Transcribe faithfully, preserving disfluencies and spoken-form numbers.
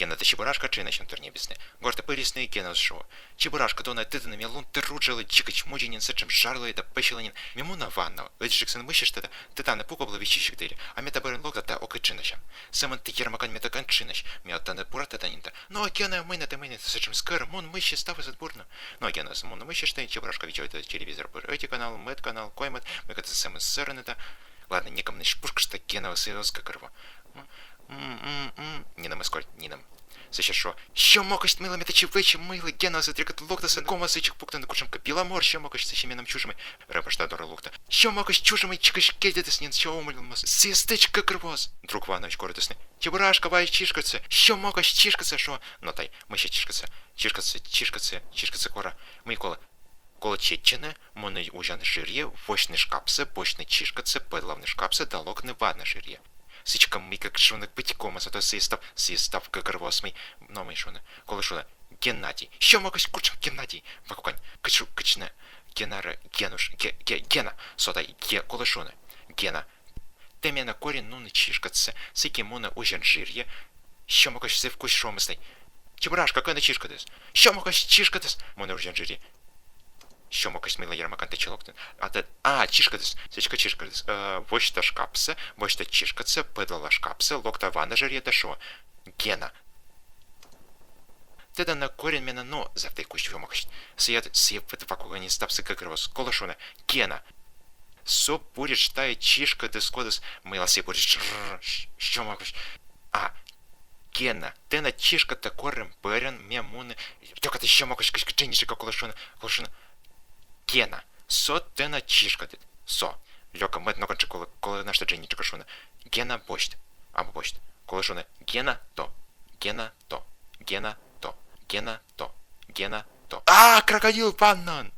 Гена да Чебурашка дженасьӧны тӧрньӧбисны. Гортӧ пырисны, Генаыс шуӧ: «Чебурашка, дона, тэ тӧдан, ме лун тыр уджалӧ дзикӧдз, мудзи нин, сэтшӧм жарлӧ да пӧсялӧ нин. Ме муна ваннаӧ, ӧтиджыксӧ мыссьышта да, тэ тані пукоблӧ виччысьӧдз дырйи, а ме та бӧрын локта да ог и дженасьны. Сӧмын тэ, Ермакан, ме тӧкан дженась, ме ӧд тані бура тӧда нин да». «Но, Гена, мый нӧ тэ, мый нӧ тэ сэтшӧм скӧр, мун мыссьы, ставыс ӧд бур на». Но Генаыс мунӧ мыссьышта, Чебурашка видзӧдӧ телевизор пыр ӧти канал, мӧд канал, коймӧд, мыйкӧ сӧмын сӧрӧны да. Ладно, некымынысь пушкышта, Генаыс оз гӧгӧрво. М, м, м, нинӧм эз кольт, нинӧм. Сэсся шуӧ: «Сё мокӧсь, мыйла ме татчӧ вӧчи, мыйла Генаыс ӧд регыд локтас, ӧд ковмас ичӧт пуктыны кутшӧмкӧ пила морт, сё мокӧсь, сэсся менам чужӧмӧй». Рӧпӧшта дорӧ локтӧ. «Сё мокӧсь, чужӧмӧй, чикысь кельдӧдіс нин, сё умӧльмас, сійӧ стӧч гӧгӧрвоас». Друг ваннаысь корӧдісны: «Чебурашка, вай чишкӧдсӧ, сё мокӧсь, чишкӧдсӧ», шуӧ. Но тай, мыссьӧ чишкӧдсӧ, чишкӧдсӧ, чишкӧдсӧ, чишкӧдсӧ корӧ. Мый колӧ? Колӧ чеччыны, мунны узян жырйӧ, восьтны шкапсӧ, босьтны чишкӧдсӧ, пӧдлавны шкапсӧ да локны ванна жырйӧ. Сідзкӧ, мыйкӧ шуны быть ковмас, а то сійӧ став, сійӧ став гӧгӧрвоас, мый, но мый шуны. Колӧ шуны: «Геннадий». «Сё мокӧсь, кутшӧм Геннадий? Ва кокань, кыдз шу-, кыдз нӧ Генарӧ, Генуш, Ге-, Ге-, Гена». Со тай, Ге-, колӧ шуны: «Гена, тэ менӧ кор нин нуны чишкӧдсӧ, сэки мунны узян жырйӧ». «Сё мокӧсь, зэв кузь шуӧмыс тай». «Чебурашка, кӧні чишкӧдыс?» «Сё мокӧсь, чишкӧдыс». Мунны узян жырйӧ. «Сё мокӧсь, мыйла, Ермакан, татчӧ локтан?» «А, тэ, а, чишкӧдыс. Сідзкӧ, чишкӧдыс. Э, восьта шкапсӧ, босьта чишкӧдсӧ, пӧдлала шкапсӧ, локта ванна жырйӧ да шуӧ: Гена, тэ тані кор нин менӧ нуӧ». Зэв тай кузь, сё мокӧсь. Сійӧ, сійӧ ӧд ва кокань ставсӧ гӧгӧрвоас. Колӧ шуны: «Гена, со буретш тайӧ чишкӧдыс кодьыс». «Мыйла сійӧ буретш? Р-р-р, сё мокӧсь». «А, Гена, тэнад чишкӧдтӧ корӧм бӧрын ме муні». Тӧкатӧ, сё мокӧсь, кыдзкӧ дженьыдджыка. Колӧ шуны, колӧ шуны: «Гена, со тэнад чишкӧдыс. Со». Лёка, мӧд ногӧнджык, колӧ, колӧ нӧшта дженьыдджыка шуны: «Гена, босьт». Абу босьт. Колӧ шуны: «Гена, то. Гена, то. Гена, то. Гена, то. Гена, то». «А, крокодил ваннаын!»